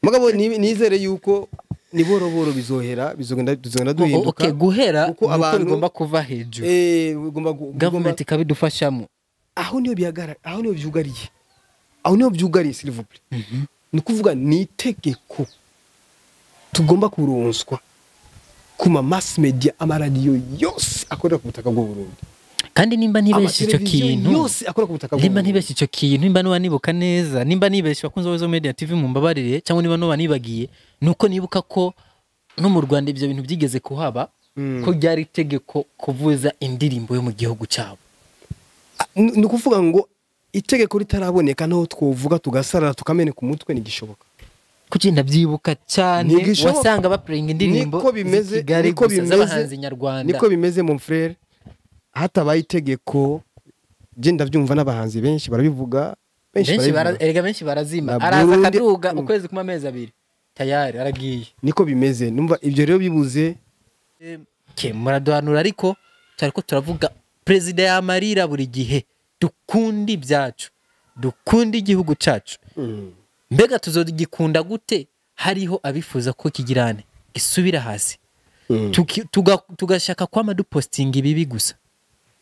mugabo nizere yuko ni boroboro bizohera, bizogenda, tuzogenda duhinduka. Okay, guhera Kuko nuko abantu bigomba kuva hejuru. Bigomba Government ikabidufashamo. Aho niyo bihagara, aho niyo byugariye, aho niyo byugariye, s'il vous plaît. Ni ukuvuga ni itegeko tugomba kuronswa ku ma mass media, amaradiyo yose akorera ku butaka bw'u Burundi, Kandi nimba ntibeshye icyo amateleviziyo kintu, yose akora ku butaka bw'u nimba Burundi. ntibeshye icyo kintu, nimba nuba nibuka neza, nimba nibeshye bakunze Wezo Media TV mumbabarire, cyangwa niba nuba nibagiye, nuko nibuka ko no mu Rwanda ibyo bintu byigeze kuhaba, ko ryari itegeko kuvuza indirimbo yo mu gihugu cyabo. Ni ukuvuga ngo itegeko ritaraboneka naho twovuga tugasarara tukameneka umutwe ntigishoboka. Kuki ndabyibuka cyane, Ntigishoboka. wasanga baplayinga indirimbo Niko bimeze, z'i Kigali niko gusa, bimeze, z'abahanzi nyarwanda. Niko bimeze mon frère, hatabaye itegeko je ndabyumva n'abahanzi benshi barabivuga, benshi Benshi barabivuga. erega benshi barazima. Na Araza Burundi- akaduga ukwezi kumwe, amezi 2, tayari aragiye. Niko bimeze, numva ibyo rero bibuze. Ke muraduhanura, ariko turariko turavuga perezida yamarira buri gihe: dukunde ibyacu, dukunde igihugu cyacu. Mbega tuzogikunda gute hariho abifuza ko kigirane gisubira hasi? Tugashaka kwama dupostinga ibibi gusa.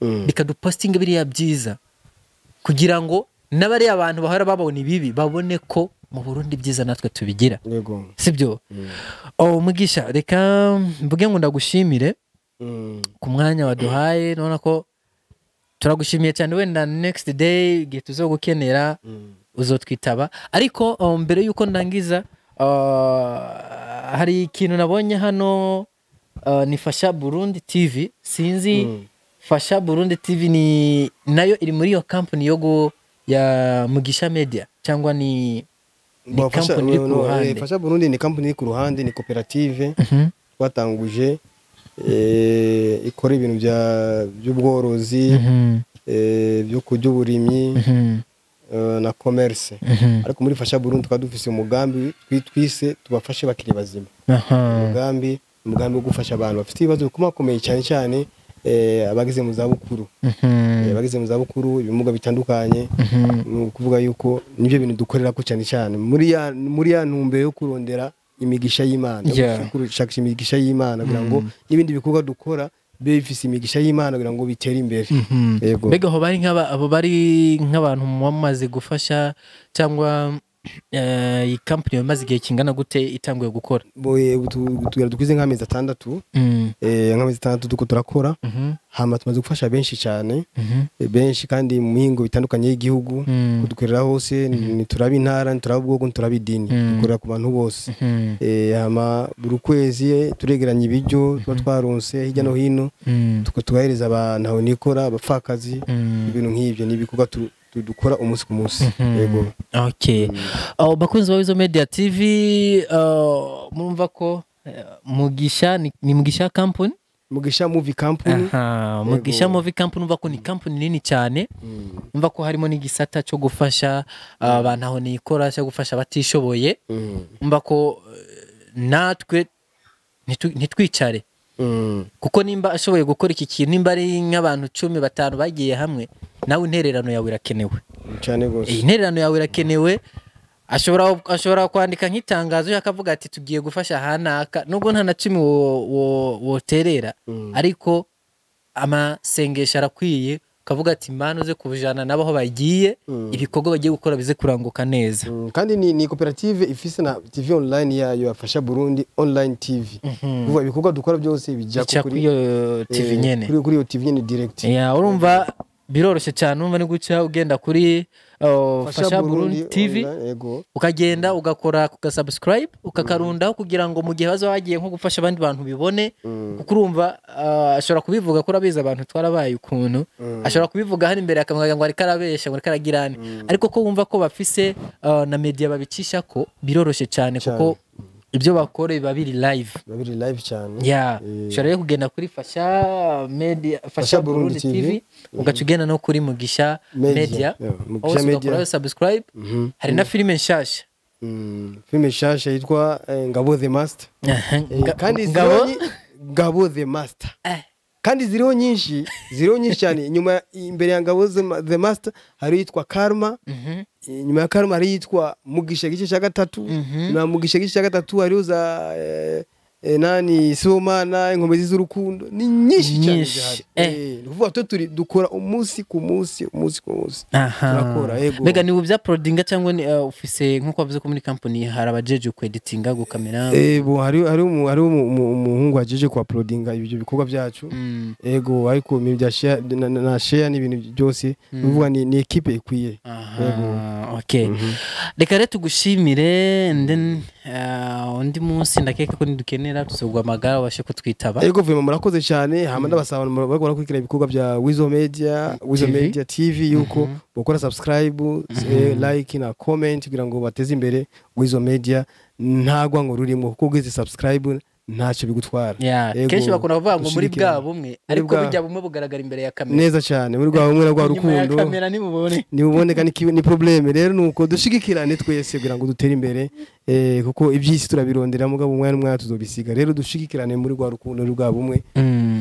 Bikadupostinga biriya byiza kugira ngo n'abariya abantu bahora babona ibibi babone ko mu Burundi byiza natwe tubigira. Yego. Sibyo? Oh, Mugisha, reka mvuge ngo ndagushimire ku mwanya waduhaye. Nubona ko Turagushimiye cyane. Wenda next day igihe tuzogukenera uzotwitaba. Ariko mbere yuko ndangiza, hari ikintu nabonye hano, ni Fasha Burundi TV. Sinzi, Fasha Burundi TV ni nayo iri muri iyo company ya Mugisha Media, cyangwa ni Bo, company iri ku no, ruhande? Fasha Burundi ni company iri ku ruhande, ni koperative twatanguje, ikora ibintu by'ubworozi, byo kurya, uburimyi, na commerce. Ariko muri Fasha Burundi tukaba dufise umugambi twise "Tubafashe bakiri bazima". Umugambi wo gufasha abantu bafite ibibazo bikomakomeye, cyane cyane abageze mu zabukuru, abageze mu zabukuru, ibimuga bitandukanye. Ni ukuvuga yuko nibyo bintu dukorera ko cyane cyane muri ya ntumbero yo kurondera imigisha y'Imana, yo gushakisha imigisha y'Imana kugira ngo n'ibindi bikorwa dukora bibe bifise imigisha y'Imana, kugira ngo bitere imbere. Yego. Mbega aho bari abo bari nk'abantu muba mumaze gufasha, cyangwa iyi company yamaze igihe kingana gute itanguye gukora? Tugera dukwize nk'amezi 6, nk'amezi 6 tuko turakora. Hama tumaze gufasha benshi cyane, benshi kandi mu mihingo bitandukanye y'igihugu. Kudukorera hose, ntituraba intara, ntituraba ubwoko, ntituraba idini, dukorera ku bantu bose. Hama buri kwezi turegeranya ibiryo tuba twaronse hirya no hino, tugahereza abantu aho nikora, abapfakazi, ibintu nk'ibyo. Ni ibikorwa dukora umunsi ku munsi. Yego. Okay. Bakunzi ba Wizo Media TV, murumva ko Mugisha ni Mugisha Company. Mugisha Movie Company. Aha, Mugisha Movie Company, umva ko ni company nini cyane. Umva ko harimo n'igisata cyo gufasha abantu aho nikora, cyo gufasha abatishoboye. Umva ko natwe ntitwicare, kuko nimba ashoboye gukora iki kintu, nimba ari nk'abantu 10, 5 bagiye hamwe, nawe intererano yawe irakenewe. Cyane gose. Iyi intererano yawe irakenewe. Ashobora kwandika nk'itangazo akavuga ati tugiye gufasha ahanaka, nubwo nta na cumi woterera, ariko amasengesho arakwiye, ukavuga ati Mana uze kubujana nabo aho bagiye, ibikorwa bagiye gukora bize kuranguka neza. Kandi ni koperative ifise na TV online yayo, yafasha Burundi Online TV. Kuvuga ibikorwa dukora byose bijya bica kuri iyo TV nyene. Kuri iyo TV nyene direct. Ya, urumva biroroshye cyane. Urumva ni guca ugenda kuri Fasha Burundi TV, Online, yego. ukagenda ugakora kuga subscribe, ukakarundaho, kugira ngo mu gihe baza bagiye nko gufasha abandi bantu bibone. Kuko urumva ashobora kubivuga ko urabizi abantu twarabaye ukuntu, ashobora kubivuga hano imbere akamwaga ngo ariko arabesha, ngo ariko aragirane. Ariko ko wumva ko bafise na media babicisha ko biroroshye cyane, kuko ibyo bakora biba biri live. Biba biri live cyane. Ya, ushobora rero kugenda kuri Fasha Media, Fasha Fasha Burundi Burundi TV, TV, ugaca ugenda no kuri Mugisha Media. Media, Yeah, Mugisha hose Media. ugakorayo subscribe. Hari na filime nshasha. Filime nshasha yitwa Ngabo the Master. Kandi Ngabo ziriho Ngabo the Master. Kandi ziriho nyinshi cyane. Inyuma, imbere ya Ngabo the Master hari yitwa Karma. Inyuma ya Karma hari yitwa Mugisha gice cya gatatu. Inyuma ya Mugisha gice cya gatatu hariho za nani, Sibomana, Inkomezi z'urukundo. Ni nyinshi cyane Nyinshi. zihari. Ni ukuvuga twe turi dukora umunsi ku munsi, umunsi ku munsi. Turakora, yego. Mbega ni bya uploadinga cyangwa ni ufise, nkuko wavuze ko muri company hari abajeje kweditinga, gukamera? Bo hari umuhungu ajeje ku uploadinga ibyo bikorwa byacu. Ego, ariko ibintu bya share na share n'ibintu byose, ni ukuvuga ni équipe ikwiye. Aha, okay. Reka rero tugushimire, and then undi munsi ndakeka ko nidukenera tuzoguhamagara ubashe kutwitaba. Ego, vraiment murakoze cyane. Hama ndabasaba abantu bariko barakurikira ibikorwa bya Wizo Media, Wizo TV. Media TV, yuko bokora subscribe, like na comment kugira ngo bateze imbere Wizo Media. Ntagwa ngo rurimo, kuko ugize subscribe ntacyo bigutwara. Yeah, Ego, kenshi bakunda kuvuga ngo muri dushigikirane. bwa bumwe, ariko burya bumwe bugaragara imbere ya kamera. Neza cyane, muri bwa bumwe na rwa Inyuma ya rukundo. kamera nimubone. Ntibuboneka, ni problème. Rero nuko dushigikirane twese kugira ngo dutere imbere, kuko iby'isi turabirondera, mugabo umwana n'umwana tuzobisiga. Rero dushigikirane muri rwa rukundo, muri bwa bumwe.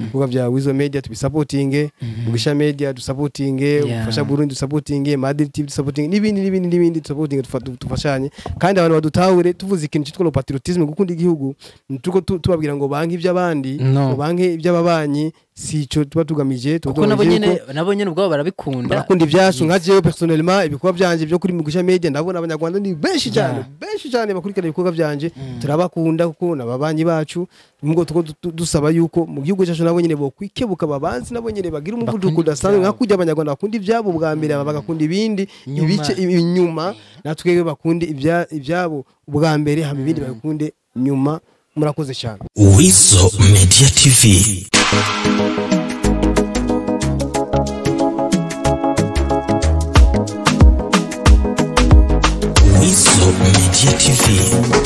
Ibikorwa bya Wizo Media tubisapotinge, Mugisha Media dusapotinge, Ufasha Burundi dusapotinge, Madrid TV dusapotinge, n'ibindi n'ibindi n'ibindi dusapotinge, dufashanye. Kandi abantu badutahure, tuvuze ikintu cyitwa patriotisme, gukunda igihugu, tuko tubabwira ngo banke iby'abandi, No. ngo banke iby'ababanyi. Si ico tuba tugamije, tuba Kuko nabo tugamije nyene, yuko nabo nyene ubwabo barabikunda. Barakunda ibyacu. Nka jewe personnellement, ibikorwa byanje byo kuri Mugisha Media, ndabona Abanyarwanda ni benshi cyane, benshi cyane bakurikirana ibikorwa byanje. Turabakunda kuko nababanyi bacu. Nubwo tuko dusaba yuko mu gihugu cyacu nabo nyene bokwikebuka, babanzi nabo nyene bagira umuvuduko Bakunda udasanzwe, nka ibyabo. kurya Abanyarwanda bakunda ibyabo bwa mbere, aba bagakunda ibindi Nyuma. ibice inyuma, natwe bakunda ibyabo bwa mbere, hama ibindi babikunde nyuma. Murakoze cyane. Weasel Media TV. Weasel Media TV.